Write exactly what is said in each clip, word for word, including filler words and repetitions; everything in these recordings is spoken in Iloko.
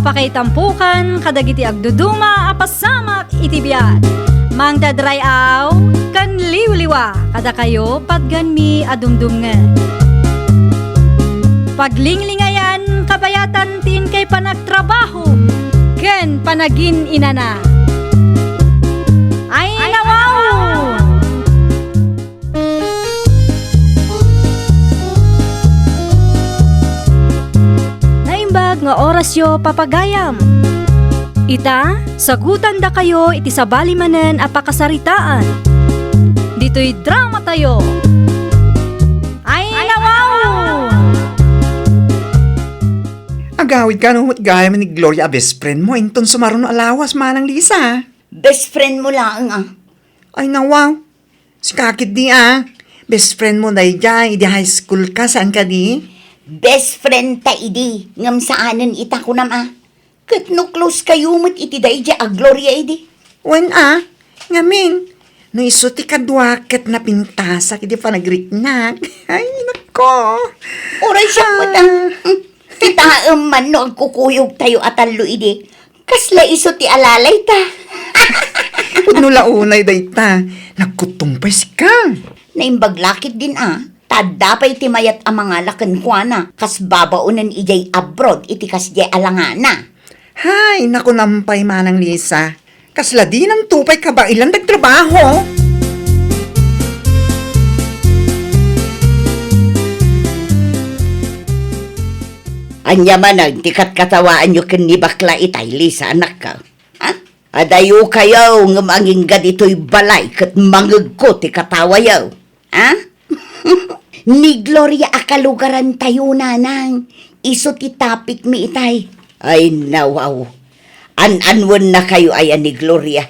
Pakaitampokan kadagiti agduduma a pasamak iti biag. Mangted ray-aw ken liwliwa kadakayo patganmi a dumdumngeg. Paglinglingayan kabayatan ti inkay panagtrabaho ken panagin-inana. Ay, nawaw! Naimbag nga orasyo, papagayam. Ita, sagutandakayo iti sabali manen a pakasaritaan. Ditoy dramatayo. Ay, nawaw! Agawid kano met gayam ni Gloria a best friend mo, inton sumaruno a lawas, Manang Lisa. Best friend mo laeng, ah. Ay, nawaw. Sika ketdi, ah. Best friend mo daydiay, idi high school ka, saan kadi? Best friend ta idi, ngem saanen ita kunam, ah. Ket no close kayo met iti daydiay a Gloria idi. Wen, ah. Ngamin, no isu ti kadua ket napintasak iti panagriknak. Ay, nako. Uray siak met, ah. Ah. Hmm. Kitaem man no agkukuyog tayo a tallo idi. Kasla isu ti alalayta. Pudno la unay dayta. Nagkuttong pay sika. Naimbag la ketdin a, ta adda pay ti mayat a mangala kenkuana, kas babaonen idiay abroad iti kasdiay a langana. Hay, nakunam pay, Manang Lisa. Kasla dinanto pay kabaelan dagtrabaho. Ania manen ti katkatawaanyo ken ni bakla itay, Lisa, anakko? Ha? Adayokayo ngem agingga ditoy balay ket mangegko ti katawayo. Ha? Ni Gloria a kalugarantayo, nanang. Isu ti topicmi itay. Ay, nawaw. An-anwennakayo aya ni Gloria?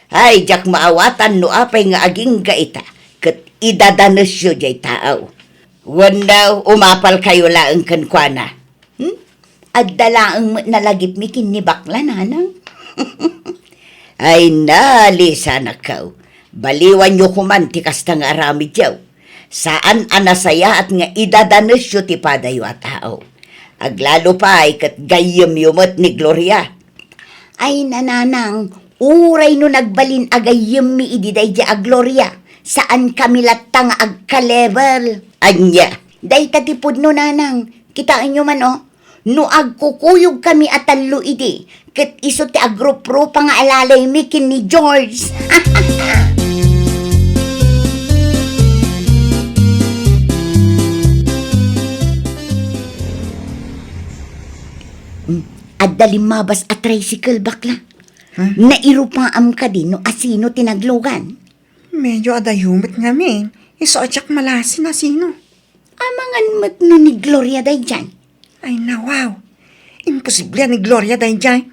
Ay, diak maawatan no apay nga agingga ita ket idadanesyo diay tao. Wenno, umapalkayo laeng kenkuana. Hmm? Adda laeng met nalagipmi ken ni bakla, nanang. Ay, nalisanakkaw. Baliwanyo koman ti kasta nga aramidyo. Saan a nasayaat nga idadanesyo ti padayo a tao. Aglalo pay ket gayyemyo met ni Gloria. Ay, nanang, uray no nagbalin a gayyemmi idi daydiay a Gloria, saankami latta nga agka-level. Ania? Dayta ti pudno, nanang. Kitaenyo man, oh. No agkukuyogkami a tallo idi, ket isu ti agruprupa nga alalaymi ken ni George. Mm, adda limmabas a tricycle, bakla. Ha? Nairupaam kadi no asino ti naglugan? Medyo adayo met ngamin. Isu a diak malasi no asino. Amangan met no ni Gloria daydiay? Ay, nawaw. Imposible a ni Gloria daydiay.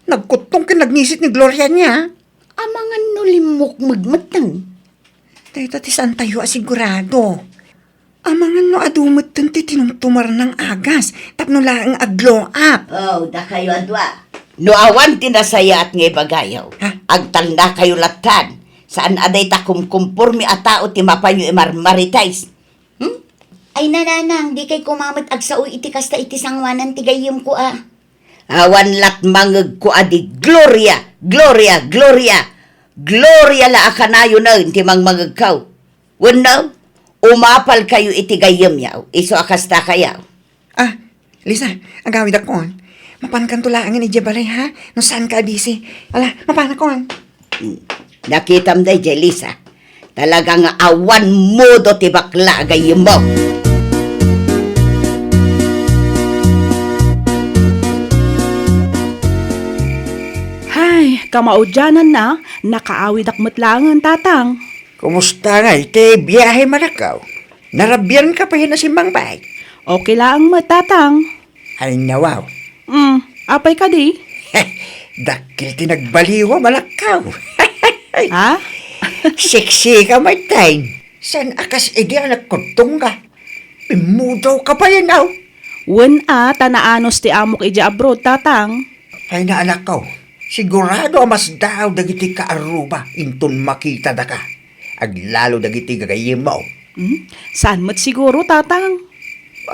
Nagkuttong ken nagnisit ni Gloria nia. Amangan no limmukmeg metten? Dayta ti saantayo a sigurado. Amangan no adu metten ti tinumtumarnang agas tapno laeng ag-glow up. Oh, dakayo a dua. No awan ti nasayaat nga ibagayo, ha? Agtalnakayo lattan. Saan a dayta kumkumporme a tao ti mapanyo imarmarites. Hmm? Ay, nanang, dikay koma met agsao iti kasta iti sangoanan ti gayyemko a. Awan lat mangegko a di Gloria, Gloria, Gloria. Gloria la a kanayonen ti mangmangegko. Wenno, umapalkayo iti gayyemyo, isu a kastakayo. Ah, Lisa, agawidakon. Mapankanto laengen idiay balay, ha? No saanka a busy. Ala, mapanakon. Hmm. Nakitam daydiay, Lisa. Talaga nga awan modo ti bakla a gayyemmo. Hay, kamaudiananna, nakaawidak met laengen, tatang. Kumusta ngay ti biahe, manakko? Narabianka pay a simmangpet? Okay laeng met, tatang. Ay, nawaw. Mm, apay kadi? Dakkel ti nagbaliw, manakko. Ha? Seksi ka, Martin. Saan a kas idi a nagkuttongka? Immudaw ka pay, no? Wen a, ta naanus ti amok idiay abroad, tatang. Ay, anakko, sigurado a masdaaw dagiti kaarruba inton makitadaka. Aglalo dagiti gagayyemmo. Hmm? Saan met siguro, tatang?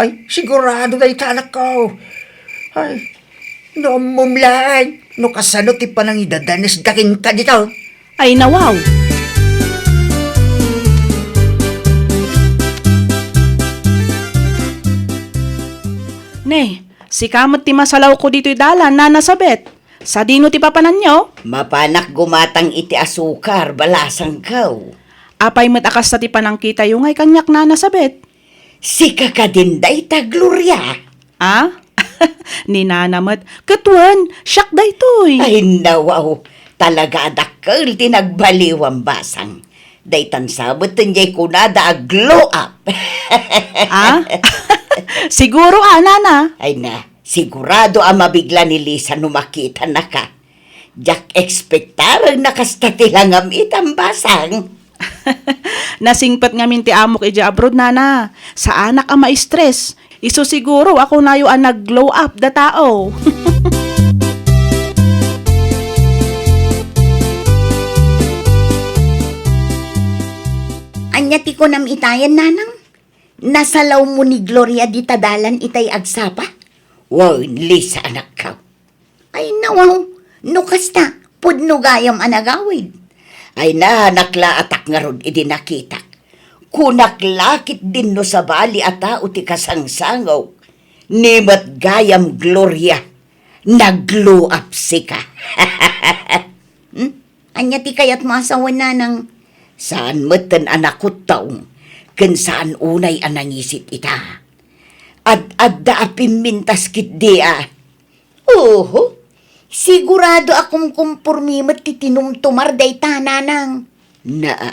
Ay, sigurado dayta, anakko. Ay, No ammom laeng, no kasano ti panangidadanesda kenka dita. Ay, nawaw! Ne, sika met ti masalawko ditoy dalan, Nana Sabet. Sadino ti papananyo? Mapanak gumatang iti asukar, balasangko. Apay met a kasta ti panangkitayo ngay kaniak, Nana Sabet? Sika kadin dayta, Gloria? Ah? Ni Nana met. Ket wen, siak daytoy. Ay, nawaw. Talaga a dakkel ti nagbaliwam, basang. Daytan sabet ti kunada a glow up. Ah? Siguro, ah, Nana. Ay na, sigurado a mabigla ni Lisa no makitanaka. Diak ekspektareng a kasta ti langam itan, basang. Nasingpet ngamin ti amok idiay abroad, Nana. Saanak a ma-stress. Isu siguro a kunayo a nag-glow up da tao. Ania ti kunam itayen, Nanang? Nasalawmo ni Gloria dita dalan itay agsapa? Wen, Lisa, anakko. Ay, nawaw, no kasta, pudno gayam a nagawid. Ay, nanak la a takngarud idi nakitak. Kunak la ketdin no sabali a tao ti kasangsangaw. Ni met gayam, Gloria, nag-glow up sika. Hmm? Ania ti kayatmo a sawen, Nanang? Saan metten a nakuttong, ken saan unay a nangisit ita. Ad-adda a pimmintas ketdi a. Oho, sigurado a kumkumpormi met ti tinumtumar dayta, Nanang. Naa,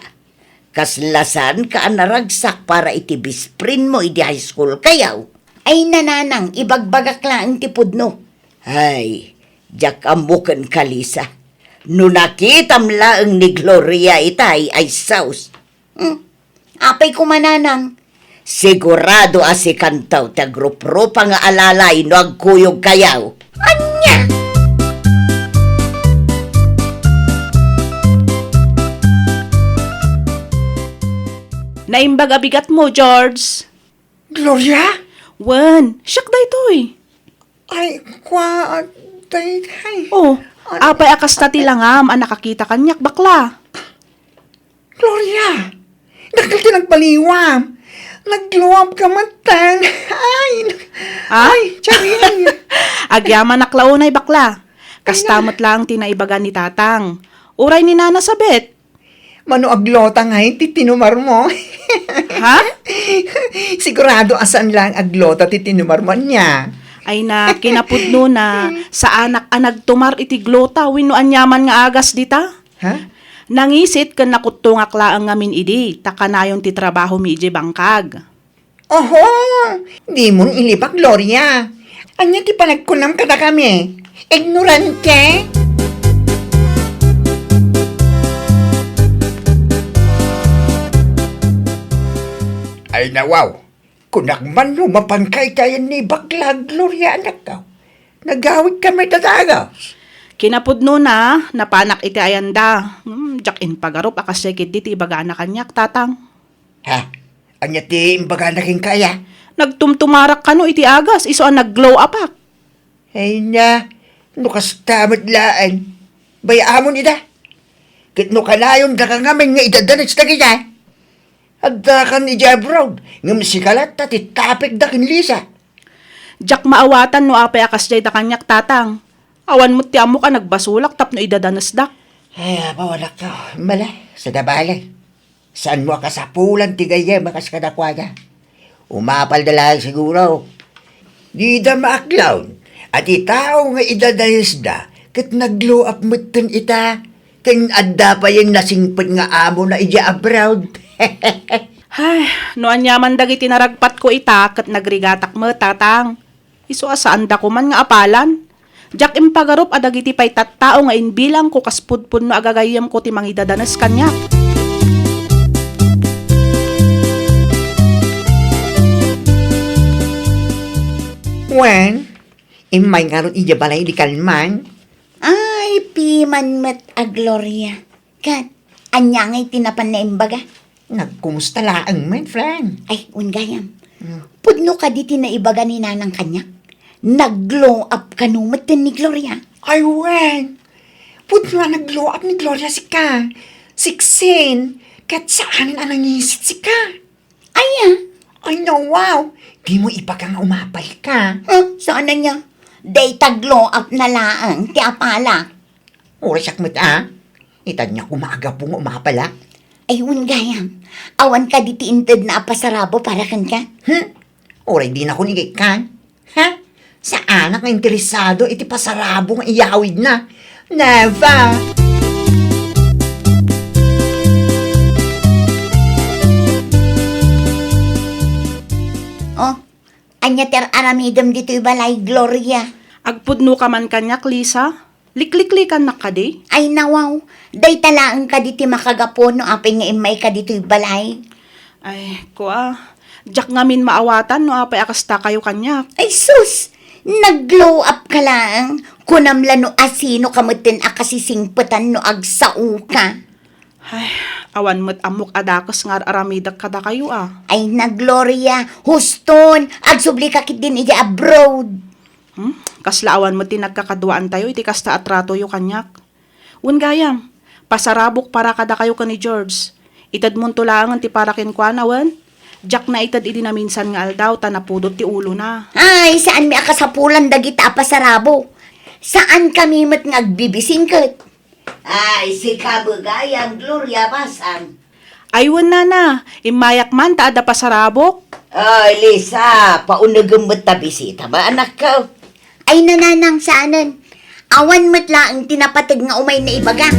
kasla saanka a naragsak para iti best friendmo idi high school kayo? Ay, Nanang, ibagbagak laeng ti pudno. Ay, diak ammo kenka, Lisa. No nakitam laeng ni Gloria itay, ay sus. Hmm. Apay koma, Nanang? Sigurado a sikanto ti agruprupa nga alalay no agkuyog kayo. Ania? Naimbag a bigatmo, George. Gloria? Wen, siak daytoy. Ay, kua, daydiay. Oh, ay, apay a kasta ti langam a nakakita kaniak, bakla? Gloria, dakkel ti nagbaliwam. Nag-glow up ka metten. Ay, ah? Ay, charing. Agyamanak la unay, bakla. Kasta met laeng ti naibaga ni Tatang. Uray ni Nana Sabet. Mano aglota ngay ti tinumarmo? Ha? Sigurado a saan laeng aglota ti tinumarmo, ania? Ay na, kinapudnona, saanak a nagtumar iti glota wenno aniaman nga agas dita. Ha? Nangisit ken nakuttongak laeng ngamin idi, ta kanayon ti trabahomi idiay bangkag. Oho! Dimon ilibak, Gloria. Ania ti panagkunam kadakami? Ignorante? Ay, nawaw. Kunak man no mapanka itayen ni bakla, Gloria, anakko. Nagawidka met a dagas. Kinapudnona, napanak iti ayanda. Hmm, diak impagarup a kasdiay ketdi ti ibagana kaniak, Tatang. Ha? Ania ti imbagana kenka, aya? Nagtumtumarak kano iti agas, isu a nag-glow upak. Ay na, no kasta met laeng, bay-amon ida. Ket no kanayon daka ngamin nga idadanes dagita, addakan idiay abroad, ngem sika latta ti tapekda ken Lisa. Diak maawatan no apay a kasdiay da kaniak, Tatang. Awan met ti ammok a nagbasolak tapno idadanesdak. Ay, apo, anakko, mala, sada bale. Saanmo a kasapulan ti gayyem a kas kadakuada. Umapalda laeng siguro. Dida maaklon a ti tao nga idadanesda ket nag-glow up metten ita, ken adda payen nasingpet nga amona idiay abroad. Ay, no aniaman dagiti naragpatko ita ket nagrigatak met, Tatang. Isu a saanda koman nga apalan. Diak impagarup a dagiti pay tattao nga imbilangko kas pudpudno a gagayyemko ti mangidadanes kaniak. Wen, immay ngarud idiay balay idi kalman? Ay, piman met a Gloria. Ket, ania ngay ti napan naimbaga? Nagkumusta laeng met, friend. Ay, wen gayam. Hmm. Pudno kadi ti naibaga ni Nanang kaniak? Nag-glow up kano metten ni Gloria? Ay, wen. Pudno a nag-glow up ni Gloria sika. Siksin, ket saanen a nangisit sika. Aya? Ay, no, wow. Dimo ibaga nga umapal ka. Huh? Saan aya? Dayta glow up na laeng ti apalak. Urayak met a. Itad niya koma a gapu nga umapal a. Ay, wen gayam. Awan kadi ti intedna a pasarabo para kenka? Hmm? Uray dinakon igikkan. Ha? Saanak nga interesado iti pasarabo nga iyawidna. Never! Oh, ania ti ar-aramidem ditoy balay, Gloria? Agpudnoka man kaniak, Lisa? Likliklikannak kadi? Ay, nawaw. Dayta laeng kadi ti makagapu no apay nga immayka ditoy balay. Ay, kua, diak ngamin maawatan no apay a kastakayo kaniak. Ay, sus! Nag-glow up ka laeng. Kunam la no asino ka metten a kasisingpetan no agsaoka. Ay, awan met ammok a dakes nga ar-aramidek kadakayo a. Ay, na Gloria, huston, agsubli ka ketdin idiay abroad. Hmm? Kasla awan met ti nagkakaduaantayo iti kasta a tratoyo kaniak. Wen gayam, pasarabok para kadakayo ken ni George. Itedmonto laengen ti para kenkuana, wen? Diak naited idi naminsan nga aldaw ta napudot ti ulona. Ay, saanmi a kasapulan dagita a pasarabo. Saankami met nga agbibisingket. Ay, sika met gayam, Gloria, basang. Ay, wen, nana, immayak man ta adda pasarabok. Ay, Lisa, paunegem met ta bisita, ba, anakko? Ay, nananang, saanen. Awan met laeng ti napateg nga umay naibaga.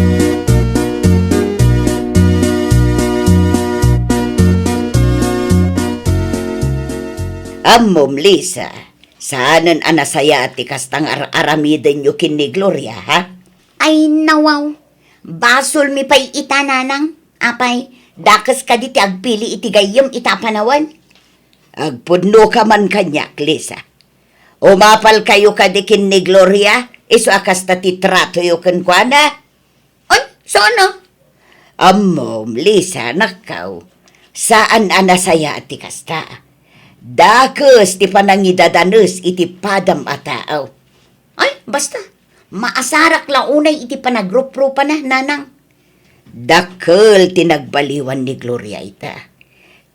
Ammom, Lisa, saanen a nasayaat ti kasta nga ar-aramidenyo ken ni Gloria, ha? Ay, nawaw. Basolmi pay ita, nanang. Apay, dakes kadi ti agpili iti gayyem ita a panawen? Agpudnoka man kaniak, Lisa. Umapalkayo kadi ken ni Gloria, isu a kasta ti tratoyo kenkuana? Ay, saan a? Ammom, Lisa, nakkaw. Saan a nasayaat ti kasta. Dakes ti panangidadanes iti padam a tao. Ay, basta. Maasarak la unay iti panagruprupana, nanang. Dakkel ti nagbaliwan ni Gloria ita.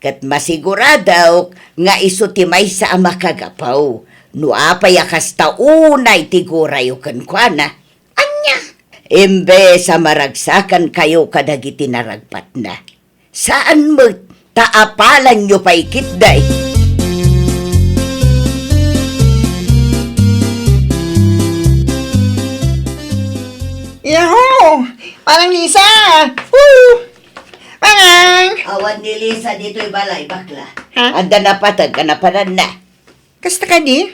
Ket masiguradok nga isu ti maysa a makagapu no apay a kasta unay ti gurayo kenkuana. Ania? Imbes a maragsakankayo kadagiti naragbatna, saan met ta apalanyo pay ketdi. Yahoo! Manang Lisa! Woo! Manang! Awan ni Lisa ditoy balay, bakla. Ha? Adda napateg a napananna. Kasta kadi?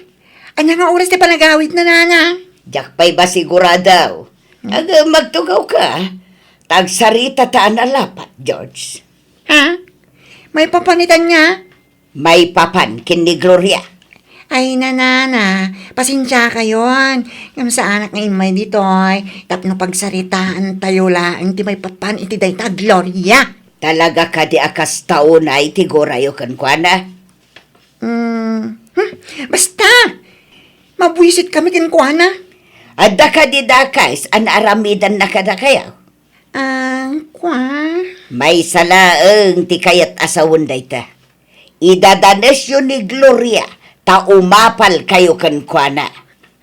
Ania nga oras ti panagawidna, nana? Diak pay masigurado. Hmm. Aga, magtugaw ka. Tagsarita ta a nalapat, George. Ha? Maipapan ita nia? Maipapan ken ni Gloria. Ay, nanana, pasensiakayon. Ngem saanak nga immay ditoy, tapno pagsaritaantayo laeng ti maipapan iti dayta a Gloria. Talaga kadi a kasta unay ti gurayo kenkuana? Hmm, hmm, basta! Mabuisitkami kenkuana. Adda kadi dakes a naaramidanna kadakayo? Ah, kua? Maysa laeng ti kayat a sawen dayta. Idadanesyo ni Gloria ta umapalkayo kenkuana.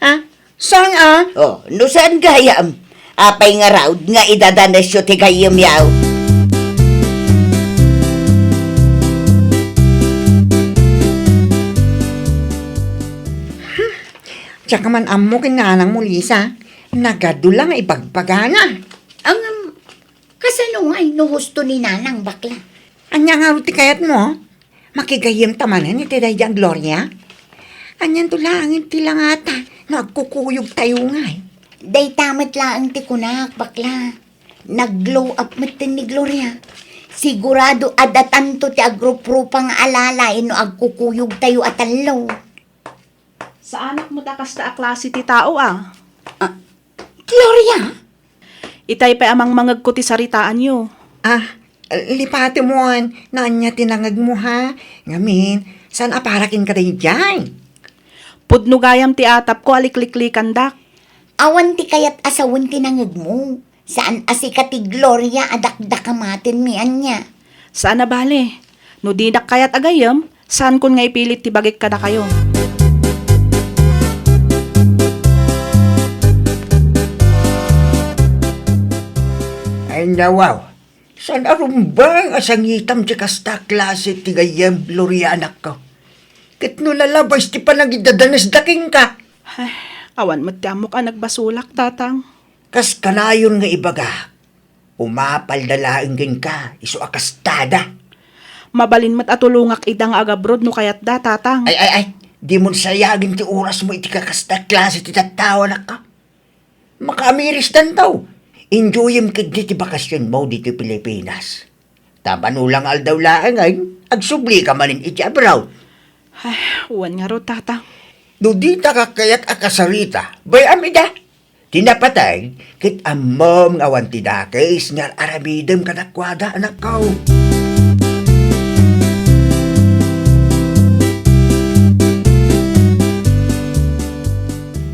Ha? Saan a? Oh, no saan gayam, apay ngarud nga idadanesyo ti gayyemyo? Hmm, diak man ammo ken nanangmo, Lisa. Nagadu la nga ibagbagana. Ngem, kasano ngay no husto ni nanang, bakla? Ania ngarud ti kayatmo? Makigayyemta manen iti daydi a Gloria? Anianto laeng ti langata no agkukuyogtayo ngay? Dayta met laeng ti kunak, bakla. Nag-glow up metten ni Gloria. Sigurado a datanto ti agruprupa nga alalay no agkukuyogtayo a tallo. Saanak met a kasta a klase ti tao a. Ah, Gloria? Itay pay a mangmangegko ti saritaanyo. Ah, lipatemon, no ania ti nangegmo, ha? Ngamin, saan a para kenka daydiay? Pudno gayam ti atapko a likliklikandak. Awan ti kayat a sawen ti nangegmo. Saan a sika ti Gloria a dakdakamatenmi ania? Saan a bale. No dinak kayat a gayyem, saankon nga ipilit ti bagik kadakayo. Ay, nawaw. Saan a rumbeng a sangitam ti kasta a klase ti gayyem, Gloria, anakko? Ket no nalabas ti panangidadanesda kenka? Ay, awan met ti ammok a nagbasolak, Tatang. Kas kanayon nga ibagak, umapalda laeng kenka, isu a kastada. Mabalin met a tulongak ida nga agabroad no kayatda, Tatang. Ay, ay, ay, dimon sayagen ti orasmo iti kakasta a klase ti tattao, anakko. Makaamirisdanto. Enjoyem ketdi ti bakasionmo ditoy Pilipinas. Ta mano la nga aldaw laeng, ay, agsublika manen iti abroad. Ay, wen ngarud, Tatang. No dita ka kayat a kasarita, bay-am ida. Ti napateg, ket ammom nga awan ti dakes nga ar-aramidem kadakuada, anakko.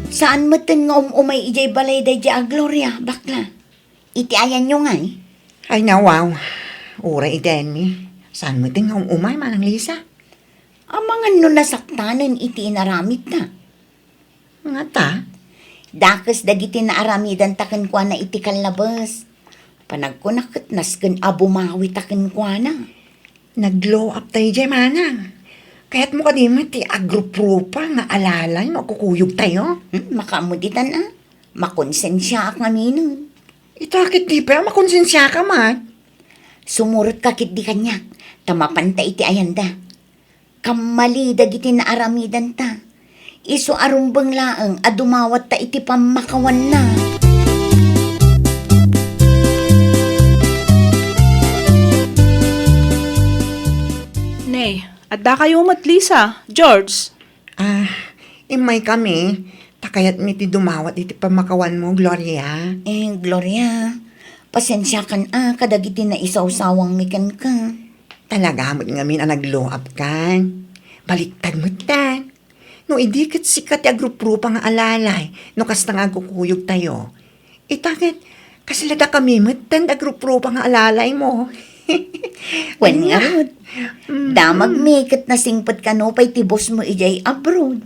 Saan metten nga um-umay idiay balay daydiay a Gloria, bakla? Iti ayanyo ngay? Ay, nawaw. Uray iti ayanmi. Saan metten nga um-umay, Manang Lisa? Amangan no nasaktanen iti inaramidna. Ngata? Dakes dagiti naaramidanta kenkuana iti kallabes. Panagkunak ket nasken a bumawita kenkuana. Nag-glow up tayo diay, manang. Kayatmo kadi met ti agruprupa nga alalay no agkukuyogtayo? Hmm, makaammo ditan a. Makonsensiaak ngaminen. Ita ket di pay a makonsensiaka met. Sumurotka ketdi kaniak, ta mapanta iti ayanda. Kammali dagiti naaramidanta. Isu a rumbeng laeng a dumawatta iti pammakawanna. Nay, addakayo met, Lisa, George. Ah, immaykami, ta kayatmi ti dumawat iti pammakawanmo, Gloria. Eh, Gloria, pasensiakan a kadagiti naisawsawangmi kenka. Talaga met ngamin a nag-glow up kan. Baliktad met ta. No idi ket sika ti agruprupa nga alalay, no kasta nga agkukuyogtayo. Ita ket, kasla dakami metten ti agruprupa nga alalaymo. Wen ngarud. Mm. Damagmi ket nasingpet kano pay ti bossmo idiay abroad.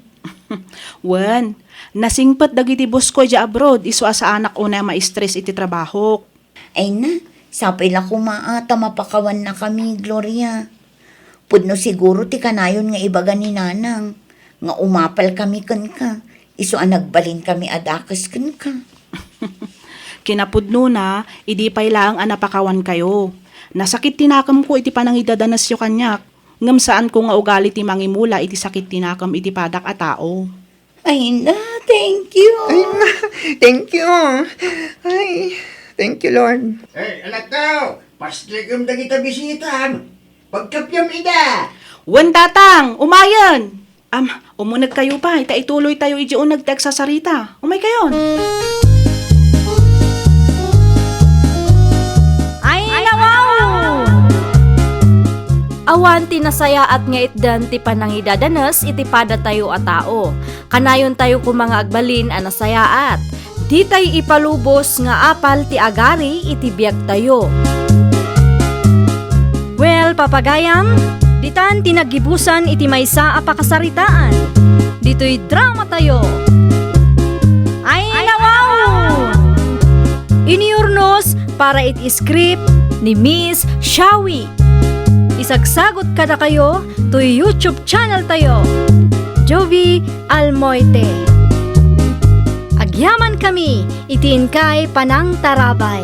Wen, nasingpet dagiti bossko idiay abroad, isu a saanak unay a ma-stress iti trabahok. Ay na, sapay la koma a ta mapakawannakami, Gloria. Pudno siguro ti kanayon nga ibaga ni Nanang nga umapalkami kenka, isu a nagbalinkami a dakes kenka. Kinapudnona, idi pay laeng a napakawankayo. Nasakit ti nakemko iti panangidadanesyo kaniak, ngem saanko nga ugali ti mangimula iti sakit ti nakem iti padak a tao. Ay na, thank you. Ay na, thank you. Ay, thank you, Lord. Hey, anak ko, pastrikam dagita bisitam. Pagkapiam ida. Wen, Tatang, umayen. Am, umunegkayo pay, ta ituloytayo iti uneg ti agsasarita. Umaykayon. Ay, nawaw! Awan ti nasayaat nga itdan ti panangidadanes iti padatayo a tao. Kanayontayo koma nga agbalin a nasayaat. Ditay ipalubos nga apal ti agari iti biagtayo. Well, papagayam, ditan ti naggibusan iti maysa a pakasaritaan. Ditoy dramatayo. Ay, nawaw! Inurnos para iti script ni Miss Shawi. Isagsagut kadakayo toy YouTube channel tayo, Jovi Almoite. Agyamankami iti inkay panangtarabay.